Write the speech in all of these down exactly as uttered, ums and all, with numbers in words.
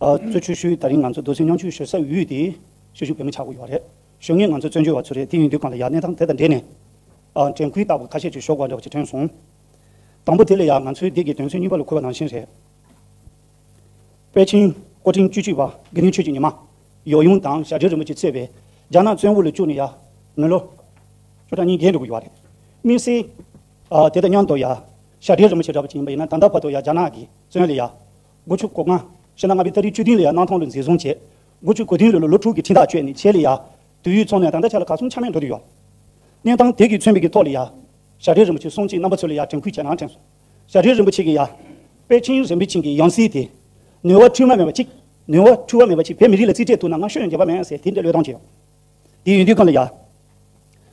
ཨ་གཙོ་ཆེ་ཤོས་ད་རིང་ང་ཚོ་རྡོ་སེམས་མཉམ་སྐྱེད་ཞུ་ས་ཡུལ་དེ་ཞུ་ཞུ་བོད་མི་ཆགས་ཀྱི་ཡོད་རེད། ཞུ་མཁན་ང་ཚོ་བཙན་བྱོལ་བ་ཚོ་རེད། དེ་ཡིན་དུས་གང་ལ་ཡ་གནས་སྟངས་དེ་དང་འབྲེལ་ནས་ཨ་དྲན་སྐུལ་ལྟ་བུ་ཁ་ཤས་ཅིག་ཞུ་དགོས་འདྲ་བ་ཅིག་དྲན་སོང་། དང་པོ་དེ་ལ་ཡ་ང་ཚོའི་འདི་གི་དོན་ཚན་གཉིས་པ་ལ་གོ་བ་ནང་བཞིན་རེད། པེ་ཅིང་སྐུ་ཕྲེང་བཅུ་གཅིག་པ་དགེ་འདུན་ཆོས་ཀྱི་ཉི་མ་ཡབ་ཡུམ་དང་ཞབས་དྲུང་རིན་པོ་ཆེ་གཙོས་པའི་རྒྱ་ནག་བཙོན་འོག་ལ་བཅུག་ནས་ཡ་མི་ལོ་བཅུ་ཕྲག་གཉིས་བརྒལ་འགྲོ་གི་ཡོད་རེད། དམིགས་བསལ་ཨ་དེ་དང་མཉམ་དུ་ཡ་ཞབས་དྲུང་རིན་པོ་ཆེ་འདྲ་པོ་ཅིག་ཡིན་པ་ཡིན་ན། ད་ལྟ་བར་དུ་ཡ་རྒྱ་ནག་གི་བཙོན་ལ་ཡ་དགུ་བཅུ་གོ་ལྔ། ཕྱི་ཟླ་ལྔ་པའི་ཏ་རིག་བཅུ་བདུན་ལ་ཡ་གནམ་ཐང་ལ་འཛིན་བཟུང་བྱས། དགུ་བཅུ་གོ་བདུན་ལོ་ལོ་དྲུག་གི་ཁྲིམས་ཐག་གཅོད་ནས་བྱས་ལ་ཡ་དུས་ཡུན་ཚང་ནས་ད་ལྟ་ཆ་ལ་གར་སོང་ཆ་མེད་འགྲོ་དུ་ཡོད། གནས་སྟངས་དེ་གི་མཚོན་པའི་གི་ཐོག་ལ་ཡ་ཞབས་དྲུང་རིན་པོ་ཆེ་གསུང་ཆོས་རྣམ་པ་ཚོ་ལ་ཡ་དྲན་སྐུལ་བྱས་ན་དྲན་སོང་། ཞབས་དྲུང་རིན་པོ་ཆེ་གི་ཡ་པེ་ཅིང་རིན་པོ་ཆེ་གི་ཡང་སྲིད་དེ་ནུས་པ་འཁྲུལ་མ་མེད་པ་ཅིག་ནུས་པ་འཁྲུལ་བ་མེད་པ་ཅིག་བོད་མི་རིགས་ལ་རྩིས་སྤྲད་ཐུབ་ན་ང་ཤོད་ཡོང་རྒྱབ་པ་མེད་ཟེར་དེ་འདྲ་བློས་གཏོང་བྱས་ཡོད། དེ་ཡིན་དུས་གང་ལ་ཡ།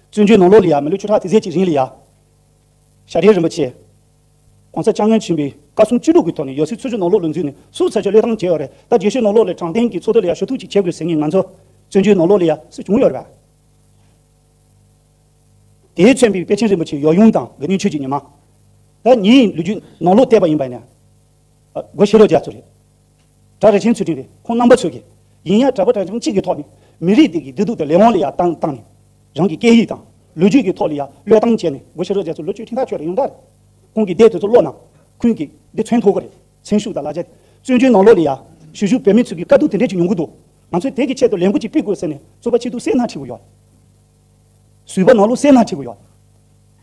བཙན་བྱོལ་ནང་ལོགས་ལ་ཡ་མི་ལོ་བཅུ་ཕྲག་དེ་ཟད་ཀྱི་རིང་ལ་ཡ། ཞབས་དྲུང་རིན་པོ་ཆེ། ༸གོང་ས་༸སྐྱབས་མགོན་ཆེན་པོའི་བཀའ་གསུང་ཅི་སྒྲུབ་ཀྱི་ཐོག་ནས་ཡང་སྲིད་ཚུལ་བཞིན་ནང་ལོགས་ལ་འཛུལ་ནས་སུ་ཚར་ཆ་བློས་བཏང་བྱས་ཡོད་རེད། ད་རྒྱལ་སྤྱིའི་ནང་ལོགས་ལ་དྲང་བདེན་གྱི་ཚོགས་འདུ་ལ་ཡ་ཞུ་གཏུག་ཅིག་བྱེད་དགོས་ཟེར་མཁན་ང་ཚོ་བཙན་བྱོལ་ནང་ལོགས་ལ་ཡ་སུ་བྱུང་ཡོད་རེད་པ། དེའི་མཚོན་པའི་པེ་ཅིང་རིན་པོ་ཆེ་ཡབ་ཡུམ་དང་དགེ་འདུན་ཆོས་ཀྱི་ཉི་མ། ད་ངའི་ལོ་རྒྱུས་ནང་ལོགས་བལྟས་པ་ཡིན་པ་ཡིན་ན། སྒོ་ཤེས་རབ་རྒྱ་མཚོ་རེད། གྲྭ་རིན་ཆེན་ཚུལ་ཁྲིམས་རེད། ཁོང་རྣམ་པ་ཚོ་གིས་ཡིན་ཡང་གྲྭ་པ་གྲྭ་ཆུང་གཅིག་གི་ཐོག་ནས་མི་རིགས་འདི་གི་བདེ་སྡུག་དང་ལས་དབང་ལ་ཡ་བཏང་བཏང་ནས། རང་གི་སྐད་ཡིག་དང་ལོ་རྒྱུས་ཀྱི་ཐོག་ལ་ཡ་བློས་བཏང་བྱས་ནས། སྒོ་ཤེས་རབ་རྒྱ་མཚོ་ལོ་བཅུ་ཁྲིམས་ཐག་གཅོད་རེ་ཡོང་ད་རེད། ཁོང་གི་སྡེ་དེ་ཚོ་ཀློག་ན་ཁོང་གི་འདི་མཚོན་ཐུབ་ཀྱི་རེད། མཚོན་ཤུགས་དང་ལག་ཆ། བཙན་བྱོལ་ནང་ལོགས་ལ་ཡ་ཞུ་ཞུ་བོད་མི་ཚོ་གི་དཀའ་སྡུག་དེ་འདྲས་ཅིག་མྱོང་གི་འདུག་ང་ཚོས་དེ་གི་ཆེད་དུ་ལས་འགུལ་ཅིག་སྤེལ་དགོས་ཟེར་ནས་རྩོད་པ་ཆེད་དུ་སེམས་ནང་ཁྲིད་དགོས་ཡོད། བཟོད་པ་ནང་ལོགས་སེམས་ནང་ཁྲིད་དགོས་ཡོད།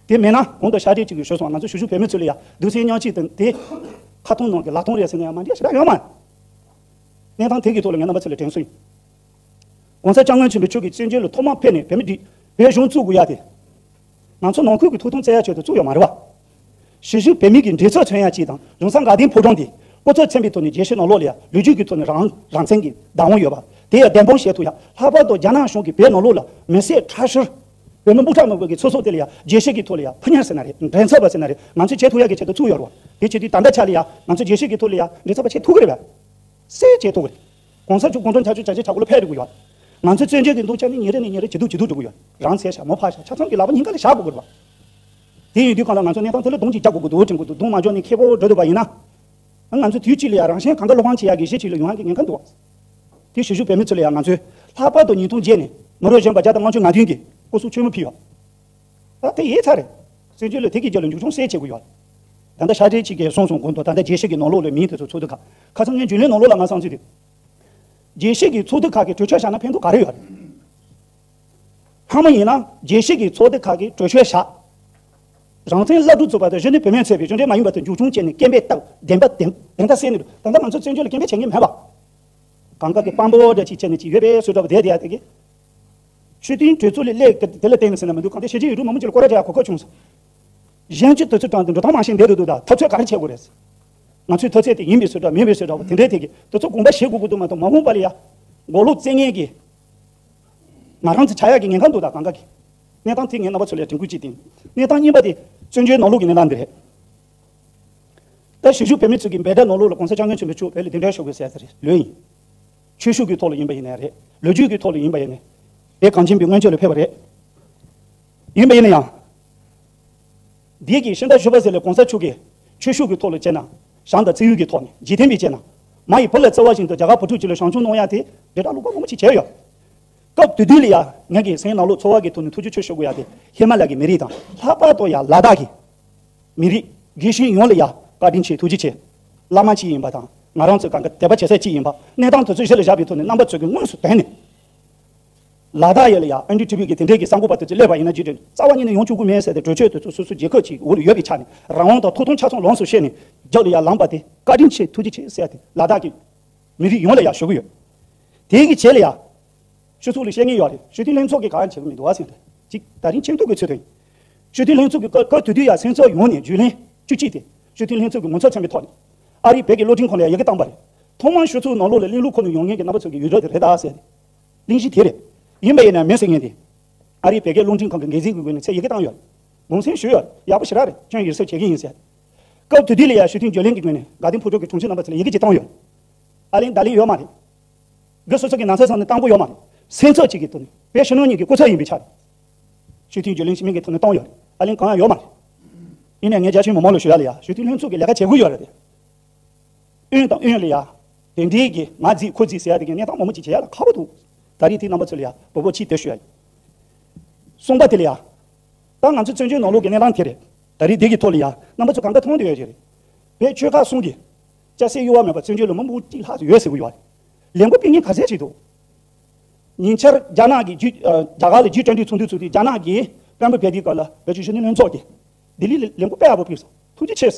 དེ་མེད་ན་གོང་དུ་ཞབས་དྲུང་གཅིག་གིས་ཞུས་སོང་། ང་ཚོ་ཞུ་ཞུ་བོད་མི་ཚོ་ལ་ཡ་རྡོ་སེམས་མཉམ་སྐྱེད་དང་དེ་ཁ་ཐུང་ནང་གི་ལག་ཐུང་རེད་ཟེར་ནས་ཡང་མ་འདྲེས་ཞེ་དྲག་ཡོད་མ་རེད། གནས་སྟངས་དེ་གི་ཐོག་ལ་ངས་རྣམ་པ་ཚོ་ལ་དྲན་གསོ་ཡིན། ༸གོང་ས་༸སྐྱབས་མགོན་ཆེན་པོ་མཆོག་གིས་བཙན་བྱོལ་ལ་ཐོག་མར་ཕེབས་ནས་བོད་མི་འདི་བོད་གཞུང་བཙུགས་དགོས་ཡ་དེ། ང་ཚོ་ནང་ཁུལ་གྱི་ཐོབ་ཐང་རྩོད་ཡ་ཆེད་དུ་བཙུགས་ཡོད་མ་རེད་བ། ཞུ་ཞུ་བོད་མི་གི་འདྲེས་ཚོགས་མཚོན་ཡ་གཅིག་དང་། རང་སྲང་དགའ་ལྡན་ཕོ་བྲང་འདི་སྐུ་ཚབ་མཚོན་པའི་ཐོག་ནས་རྒྱལ་སྤྱིའི་ནང་ལོགས་ལ་ཡ་ལོ་རྒྱུས་ཀྱི་ཐོག་ནས་རང་རང་བཙན་གྱི་བདག་དབང་ཡོད་པ་དེ་ཡ་བདེན་དཔང་བྱེད་ཐུབ་ཡ། ལྷག་པར་དུ་རྒྱ་ནག་གཞུང་གིས་བོད་ནང་ལོགས་ལ་མི་བསད་ཁྲག་སྦྱོར། བོད་མི་སྤུ་ཁྲག་མི་དགོས་ཀྱི་ཚོགས་གཙོ་དེ་ལ་ཡ་རྒྱལ་སྤྱི་གི་ཐོག་ལ་ཡ་ཕམ་ཉེས་ཟེར་ན་རེད། འགྲན་ཚབ་པ་ཟེར་ན་རེད། ང་ཚོས་བྱེད་ཐུབ་ཡ་གི་ཆེད་དུ་བཙུགས་ཡོད་རེད་བ། དེ་བྱེད་དུས་ད་ལྟ་ཆ་ལ་ཡ་ང་ཚོ་རྒྱལ་སྤྱི་གི་ཐོག་ལ་ཡ་འགྲན་ཚབ་པ་བྱེད་ཐུབ་ཀྱི་རེད་བ། སེལ་བྱེད་ཐུབ་ཀྱི་རེད། གོང་ས་མཆོག་དགུང་གྲངས་ཆ་ཆུ་ཆ་ཆེ་ཆ་གོ་ལ་ཕེབས་འགྲོ་གི་ཡོད། ང་ཚོའི་བཙན་བྱོལ་གྱི་སྡུག་ཆ་ནི་ཉིན་རེ་ནས་ཉིན་རེ་ཇེ་སྡུག་ཇེ་སྡུག་འགྲོ་གི་ཡོད། རང་ཚེ་བཞག་མོ་ཕར་བཞག་ཆ་ཚང་གི་ལག་པ་སྙིང་ག་ལ་བཞག་དགོས་ཀྱི་རེད་བ། དེ་ཡིན་དུས་གང་ལ་ང་ཚོ་གནས་སྟངས་དེ་ལ་སྡུག་ཅིག་རྒྱག་དགོས་ཀྱི་འདུག་དྲན་གྱི་འདུག་སྡུག་མ་འཇོག་ནས་ཁེ་པོ་འགྲོ་ཐུབ་པ་ཡིན་ན། ང་ཚོ་དུས་གཅིག་ལ་ཡ་རང་གཞན་གང་ག་བློ་ཕམ་བྱེད་ཡག་གི་གཞི་ཅིག་ལ་ཡོང་ཡག་གི་ཉེན་ཁ་འདུག་བ། དེ་ཞུ་ཞུ་བོད་མི་ཚོ་ལ་ཡ་ང་ཚོས་ལྷག་པར་དུ་ཉིས་སྟོང་བརྒྱད་ནས་མི་རབས་གཞོན་པ་བརྒྱ་དང་ལྔ་བཅུ་ང་བདུན་གྱིས་སྐུ་གཟུགས་མཆོད་མེ་ཕུལ་ཡོད། ད་དེ་ཡིན་ཚར་རེད། བཙན་བྱོལ་ལ་དེ་གི་རྒྱབ་ལ་མཇུག་སྐྱོང་སེལ་བྱེད་དགོས་ཡོད། ད་ལྟ་ཤ་ཁྲེ་གཅིག་གིས་གསུངས་སོང་གོང་དུ། ད་ལྟ་རྒྱལ་སྤྱི་གི་ནང་ལོགས་ལ་མིང་དེ་ཚོ་ཚོགས་འདུ་ཁག་ཁ་སང་ངས་རྒྱུན་ལས་ནང་ལོགས་ལ་ང་བསམ་ཚུལ་དེ། རྒྱལ་སྤྱི་གི་ཚོགས་འདུ་ཁག་གི་གྲོས་ཆོད་བཞག་ན་ཕན་ཐོགས་ག་རེ་ཡོད་རེད། སྔ་མོ་ཡིན་ན་རྒྱལ་སྤྱི་གི་ཚོགས་སྡེ་ཁག་གིས་གྲོས་ཆོད་བཞག་རང་བཙན་སླར་གསོ་བཙུགས་པ་དང་གཞི་ནས་བུད་མེད་ཚོས་པའི་གཞུང་འབྲེལ་མ་ཡིན་པ་དེ་མཇུག་སྐྱོང་བྱས་ནས་སྐད་འབོད་བཏང་བདེན་པ་བདེན་བདེན་མཐའ་གསལ་ནས་འདུག་ད་ལྟ་ང་ཚོ་བཙན་བྱོལ་ལ་སྐད་འབོད་བྱེད་མཁན་མེད་པ། གང་ག་གི་དཔང་པོ་འདྲ་ཅིག་བྱས་ནས་ཅིག་ཡོད་པའི་བཟོ་འདྲ་བོ་བསྡད་བསྡད་ཡ་དེ་གི། ཆོས་དོན་གྲོས་ཚོགས་ལ་སླེབས་དེ་ལ་བརྟེན་ནས་ཟེར་ན་མི་འདུག་གང་ལྟར་ཞི་བདེའི་ཡུལ་གྲུ་མང་པོ་ཅིག་ལ་སྐོར་ར་བྱེད་ཡ་གོ་སྐབས་བྱུང་སོང་། གཞན་གྱིས་དུས་ཚོད་དྲངས་ཏེ་འགྲོ་སྟངས་མ་ཤེས་འདས་འདུག་ད་ཐབས་ཚོད་ག་རེ་བྱེད་དགོས་རེད། ང་ཚོའི་ཐོག་ཚད་དེ་ཡིན་པའི་བཟོ་འདྲ་མིན་པའི་བཟོ་འདྲ་བོ་དེ་འདྲའི་ཐད་ཀྱི་དུས་ཚོད་གོང་པ་བཞེས་དགོས་ཀྱི་འདུག་མ་གཏོགས་མ་འོངས་པ་ལ་ཡ་མགོ་ལོག་བཙལ་མཁན་གྱི་ང་རང་ཚོ་ཆགས་ཡག་གི་ཉེན་ཁ་འདུག་ད་གང་ག་གི། གནས་སྟངས་དེ་ངས་རྣམ་པ་ཚོ་ལ་དྲན་སྐུལ་ཅིག་བཏིང་། གནས་སྟངས་གཉིས་པ་དེ་བཙན་བྱོལ་ནང་ལོགས་ཀྱི་གནས་སྟངས་འདི་རེད། ད་ཞུ་ཞུ་བོད་མི་ཚོ་གིས་འབོད་སྒྲ་ནང་ལོགས་ལ་གོང་ས་སྐྱབས་མགོན་ཆེན་པོ་མཆོག་བོད་ལ་གདན་འདྲེན་ཞུ་དགོས་ཟེར་ཟེར་ལོས་ཡིན། ཆོས་ཕྱོགས་ཀྱི་ཐོག་ལ་ཡིན་པ་ཡིན་ནའི་རེད། ལོ་རྒྱུས་ཀྱི་ཐོག་ལ་ཡིན་པ་ཡིན་ནའི། དེ་གངས་ཅན་པའི་སྔོན་ཆད་ལ་ཕེབས་པ་རེད། ཡིན་པ་ཡིན་ན་ཡང་། འདི་གི་ཤིང་རྟ་བཞི་པ་ཟེར་ལ་གོང་ས་མཆོག་གིས་ཆོས་ཕྱོགས་ཀྱི་ཐོག་ལ་བྱས་ན། བྱམས་དང་བརྩེ་གཡུལ་གྱི་ཐོག་ནས་འཇིག་རྟེན་པའི་བྱས་ན། མ་ཡི་བུ་ལ་བརྩེ་བ་བཞིན་དུ་རྒྱ་གར་བུ་ཕྲུག་ཅིག་ལ་བྱམས་སྐྱོང་གནང་ཡ་དེ་དེ་འདྲ་ལུགས་པ་མང་པོ་ཅིག་བྱས་ཡོད། སྐབས་དེ་དུས་ལ་ཡ་ངེད་ཀྱི་སེམས་ནང་ལོགས་ཚོར་བ་གི་ཐོག་ནས་ཐུགས་རྗེ་ཆེ་ཞུ་དགོས་ཡ་དེ་ཧི་མ་ལ་གི་མི་རིགས་དང་ལྷག་པར་དུ་ཡ་ལ་དྭགས་ཀྱི་མི་རིགས་དགེ་བཤེས་ཡོངས་ལ་ཡ་བཀའ་དྲིན་ཆེ་ཐུགས་རྗེ་ཆེ། བླ་མ་གཅིག་ཡིན་པ་དང་ང་རང་ཚོ་གང་ག་དད་པ་བྱེད་ས་གཅིག་ཡིན་པ་གནས་སྟངས་དེ་ཚོ་གཞི་ལ་བཞག་པའི་ཐོག་ནས་རྣམ་པ་ཚོ་གིས་དངོས་སུ་བསྟན་ནས། ལ་དྭགས་ཡུལ་ལ་ཡང་ཨན་ཌི་ཊི་བི་གི་དེ་འདྲའི་གི་གསར་འགོད་པ་དེ་ཚོ་སླེབས་པ་ཡིན་ན་རྗེས་དྲན་རྩ་བ་ཉིད་ནས་ཡོང་ཆོག་གི་མེད་ཟེར་ཏེ་གྲོས་ཆོད་དེ་ཚོ་སོ་སོ་རྒྱལ་ཁབ་ཅིག་འོག་ལ་ཡོད་པའི་ཆ་ནས་རང་དབང་དང་ཐོབ་ཐང་ཆ་ཚང་ལོངས་སུ་སྤྱད་ནས་རྒྱབ་ལ་ཡང་ལངས་པ་དེ་བཀའ་དྲིན་ཆེ་ཐུགས་རྗེ་ཆེ་ཟེར་ཏེ་ལ་དྭགས་ཀྱི་མི་རིགས་ཡོངས་ལ་ཡང་ཞུ་གི་ཡོད། དེ་གི་རྗེས་ལ་ཡང་སྤྱི་ཚོགས་ལ་བཤད་མཁན་ཡོད་རེད། སྤྱི་འཐུས་ལྷན་ཚོགས་ཀྱིས་ག་རེ་བྱེད་ཀྱི་མི་འདུག་བ་ཟེར་ཏེ་ཅིག་ད་རིང་ཆེ་མཐོ་གི་ཚོད་དུ་ཡིན། སྤྱི་འཐུས་ལྷན་ཚོགས་ཀྱི་སྐབས་སྐབས་དེ་དུས་ཡང་སེམས་ཚོར་ཡོང་ནས་རྒྱུན་ལས་བཅུ་གཅིག་དེ་སྤྱི་འཐུས་ལྷན་ཚོགས་ཀྱི་ངོ་ཚབ་མཚོན་པའི་ཐོག་ནས་ཨ་རིའི་བོད་ཀྱི་གློག་འཕྲིན་ཁང་ལ་ཡ་ཡི་གེ་བཏང་པ་རེད། ཐོག་མར་སྤྱི་ཚོགས་ནང་ལོགས་ལ་གླེང་སློང་ཁོ་ནས་ཡོང་མཁན་གྱི་རྣམ་པ་ཚོ་གི་ཡུལ་གྲུ་དེ་རེད་ད་ཟེར་ཏེ། གླེང་གཞི་དེ་རེད། ཡིན་པ་ཡིན་ན་མེད་ཟེར་མཁན་དེ། ཨ་རིའི་བོད་སྐད་རླུང་འཕྲིན་ཁང་གི་འགན་འཛིན་གྱི་ངོས་ནས་ཚད་ཡི་གེ་བཏང་ཡོད། ངོས་འཛིན་ཞུས་ཡོད། ཡག་པོ་ཞེ་དྲག་རེད། ཁྱོད་ཡིག་གཟབ་བྱེད་ཀྱི་ཡིན་ཟེར། སྐབས་དེ་དུས་ལ་ཡ་སྤྱི་འཐུས་རྒྱུན་ལས་ཀྱི་ངོས་ནས་དགའ་ལྡན་ཕོ་བྲང་གི་དྲུང་ཆེ་རྣམ་པ་ཚོ་ལ་ཡི་གེ་ཅིག་བཏང་ཡོད། ཨ་ལན་བརྡ་ལན་ཡོད་མ་རེད། གི་སོ་སོ་གི་ནང་ཚན་ཚང་ནས་བཏང་པོ་ཡོད་མ་རེད། སེམས་ཚོར་གཅིག་གི་ཐོག་ནས་བོད་ཕྱི་ནང་གཉིས་ཀྱི་སྐུ་ཚབ་ཡིན་པའི་ཆ་ནས། སྤྱི་འཐུས་རྒྱུན་ལས་ཞིག་མིང་གི་ཐོག་ནས་བཏང་ཡོད་རེད། ཨ་ལན་གང་ཡང་ཡོད་མ་རེད། ཡིན་ནའི་ངས་རྒྱ་ཆེན་མི་མང་ལ་ཞུ་ཡ་ལ་ཡ་སྤྱི་འཐུས་ལྷན་ཚོགས་ཀྱི་ལས་ཀ་བྱེད་དགོས་ཡོད་རེད་དེ། ཨུན་དང་ཨུན་ལ་ཡ། དེ་འདྲའི་གི་ང་རྫིག་ཁོ་རྫིག་ཟེར་ཡ་དེ་གི་གནས་སྟངས་མང་པོ་ཅིག་བྱེད་ཡ་ལ་ཁག་པོ་འདུག་ད་རེས་དེ་རྣམ་པ་ཚོ་ལ་ཡ་སྤོ་བོ་ཆེ་དེ་ཞུ་ཡ་ཡིན། གསུམ་པ་དེ་ལ་ཡ། ད་ང་ཚོ་བཙན་བྱོལ་ནང་ལོགས་ཀྱི་གནས་སྟངས་དེ་རེད། ད་རེས་དེ་གི་ཐོག་ལ་ཡ་རྣམ་པ་ཚོ་གང་ག་མཐོང་བསྡད་ཡོད་ཀྱི་རེད། བོད་ཆོལ་ཁ་གསུམ་གྱི་སྐྱ་སེར་གཡོ་བ་མེད་པར་བཙན་བྱོལ་ལ་མི་འབོར་གཅིག་ལྷག་ཙམ་ཡོད་ཟེར་གྱི་ཡོད་རེད། ལས་འགུལ་སྤེལ་མཁན་ག་ཚད་ཅིག་འདུག་ཉེ་ཆར་རྒྱ་ནག་གི་རྒྱུད་ཨ། རྒྱ་གར་ལ་རྒྱུད་གྲ་འགྲིག་ཚོགས་འདུ་ཚོགས་དུས་རྒྱ་ནག་གི་དཔོན་པོ་ཕེབས་དུས་སྐབས་ལ་བོད་ཀྱི་གཞོན་ནུ་ལྷན་ཚོགས་ཀྱིས་ལྡི་ལི་ལ་ལས་འགུལ་སྤེལ་ཡག་པོ་ཕེབས་སོང་། ཐུགས་རྗེ་ཆེ།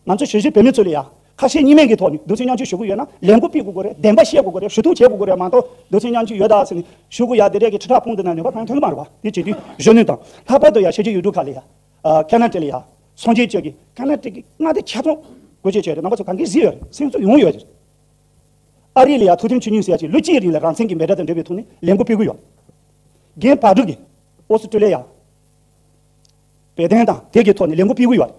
ང་ཚོ་གཞིས་བྱེས་བོད་མི་ཚོ་ལ་ཡ་ཁ་ཞེ་གཉིས་མེད་ཀྱི་ཐོག་ནས་མདོ་ཚན་མཉམ་སྤྱོད་ཞུ་གི་ཡོད་ན་ལས་འགུལ་སྤེལ་དགོས་ཀྱི་རེད། བདེན་པ་བཤད་དགོས་ཀྱི་རེད། ཞུ་གཏུག་བྱེད་དགོས་ཀྱི་རེད་མ་གཏོགས་མདོ་ཚན་མཉམ་སྤྱོད་ཡོད་ད་ཟེར་ནས་ཞུ་གི་ཡ་དེ་འདྲས་ཀྱི་ཁྲི་ཕྲག་སྤུངས་དེ་ན་ནུས་པ་གང་ཡང་ཐོན་གི་མ་རེད་བ། དེ་བྱེད་དུས་གཞོན་ནུ་དང་ལྷག་པར་དུ་ཡ་ཤར་རྒྱུད་ཡུལ་གྲུ་ཁག་ལ་ཡ། ཨ། ཁེ་ན་ཌ་ལ་ཡ། སངས་རྒྱས་བཅས་ཀྱི་ཁེ་ན་ཌ་གི་མངའ་སྡེ་ཆ་ཚང་བཀོལ་སྤྱོད་བྱས་རེད། རྣམ་པ་ཚོ་གང་གིས་གཟིགས་ཡོད་རེད། སེམས་ཚོར་ཡོང་ཡོད་རེད། ཨ་རི་ལ་ཡ་ཐུགས་མཐུན་ཆོས་ཉིད་ཟེར་ཡ་ཅིག་ལོ་གཅིག་རིང་ལ་རང་བཙན་གྱི་མེ་སྒྲ་དང་འབྲེལ་བའི་ཐོག་ནས་ལས་འགུལ་སྤེལ་གི་ཡོད། རྒན་བག་གྲོ་གིས་ཨོ་སི་ཀྲི་ལི་ཡ། བོད་དོན་དང་དེ་གི་ཐོག་ནས་ལས་འགུལ་སྤེལ་གི་ཡོད།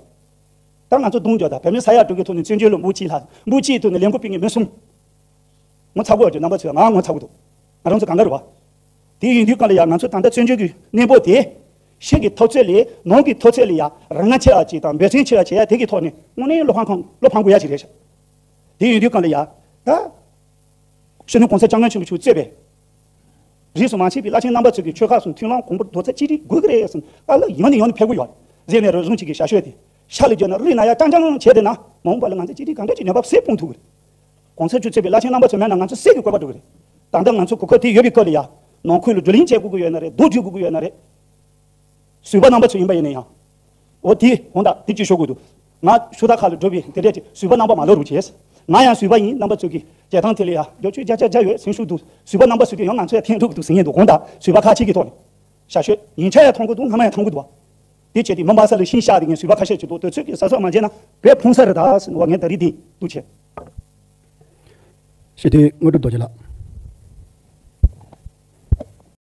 ད་ང་ཚོ་གདོང་འཇོག་དང་བོད་མི་ས་ཡ་དྲུག་གི་ཐོག་ནས་བཙན་བྱོལ་ལ་འབུ་གཅིག་ལྷག་འབུ་གཅིག་ཐོག་ནས་ལས་འགུལ་སྤེལ་མཁན་མི་གསུམ། ངོ་ཚ་གི་ཡོད་རེད། རྣམ་པ་ཚོས་ང་ངོ་ཚ་གི་འདུག་ང་རང་ཚོ་གང་ག་རེད་བ། དེ་ཡིན་དུས་གང་ལ་ཡ་ང་ཚོ་ད་ལྟ་བཙན་བྱོལ་གྱི་གནས་བབ་དེ། ཕྱི་གི་འཐབ་རྩོད་ལས་ནང་གི་འཐབ་རྩོད་ལ་ཡ་རང་དབང་ཆེ་བ་ཅིག་དང་འབད་བརྩོན་ཆེ་བ་བྱེད་ཡ་དེ་གི་ཐོག་ནས་དངོས་གནས་བློ་ཕམ་ཁང་བློ་ཕམ་དགོས་ཡ་ཅིག་རེད་ཤག་དེ་ཡིན་དུས་གང་ལ་ཡ། ད། སྤྱི་ནོར་གོང་ས་སྐྱབས་མགོན་ཆེན་པོ་མཆོག་གཙོས་པའི་རིས་སུ་མ་ཆད་པའི་བླ་ཆེན་རྣམ་པ་ཚོ་གིས་ཆོལ་ཁ་གསུམ་མཐུན་ལམ་གོང་བུར་རྡོག་རྩ་གཅིག་སྒྲིལ་དགོས་ཀྱི་རེད་ཟེར་བཀའ་སློབ་ཡང་ནས་ཡང་དུ་ཕེབས་ཀྱི་ཡོད་རེད། ཟེར་ནས་རེ་ཟུང་གཅིག་གིས་ཞབས་ཞུ་དེ་ཤ་ལ་བརྗོད་ན་རིགས་ན་ཡ་རྐྱང་རྐྱང་བྱས་བསྡད་ན་མ་འོངས་པ་ལ་ང་ཚོ་གཅིག་སྒྲིལ་གང་འདྲ་ཅིག་ནུས་པ་གསལ་སྤུངས་ཐུབ་ཀྱི་རེད། གོང་ས་མཆོག་གཙོས་པའི་བླ་ཆེན་རྣམ་པ་ཚོ་མེད་ན་ང་ཚོ་གསེར་གྱི་བཀོད་པ་འགྲོ་གི་རེད། ད་ལྟ་ང་ཚོ་གོ་སྐབས་དེ་ཡོད་པའི་སྐབས་ལ་ཡ། ནང་ཁུལ་ལ་བགྲོ་གླེང་བྱེད་དགོས་ཀྱི་ཡོད་ན་རེད། རྡོ་འགྲིལ་དགོས་ཀྱི་ཡོད་ན་རེད། བཟོད་པ་རྣམ་པ་ཚོ་ཡིན་པ་ཡིན་ན་ཡང་། འོ་དེ་འོང་ད་དེ་ཅིག་ཤོད་དགོས་འདུག་ང་ཤུ་ད་ཁ་ལ་འགྲོ་བའི་དེ་འདྲས་ཅིག་བཟོད་པ་རྣམ་པ་མ་ལོག་རོགས་བྱས། ང་ཡང་བཟོད་པ་ཡིན། རྣམ་པ་ཚོ་གིས་རྒྱལ་ཐང་དེ་ལ་ཡང་རྒྱབ་སྐྱོར་བརྒྱ་ཆ་བརྒྱ་ཡོད་ཟེར་ཞུ་འདུག་བཟོད་པ་རྣམ་པ་ཟེར་དུས་ཡང་ང་ཚོ་ཡང་འཐེན་འགྲོ་གི་འདུག་ཟེར་ངེས་འདུག་འོང་ད་བཟོད་པ་ཁ་ཆེ་གི་ཐོག་ནས་ཞབས་ཞུ་ཡིན་ཆ་ཡང་མཐོང་གི་འདུག་སྔ་མ་ཡང་མཐོང་གི་འདུག་དེ་བྱས་ཏེ་མི་འབའ་ས་ལ་ཤིང་བཤགས་དེ་ངས་བཟོད་པ་ཁ་ཤས་ཅིག་འདུག་དུས་ཚོད་ཀྱི་ཟ་སོགས་མ་བྱས་ན་བོད་ཕུང་ས་རེད་ད་ཟེར་བ་ངས་ད་རེས་དེ་འདུག་བྱས། ཞེས་དེ་དངོས་གྲུབ་རྡོ་རྗེ་ལགས།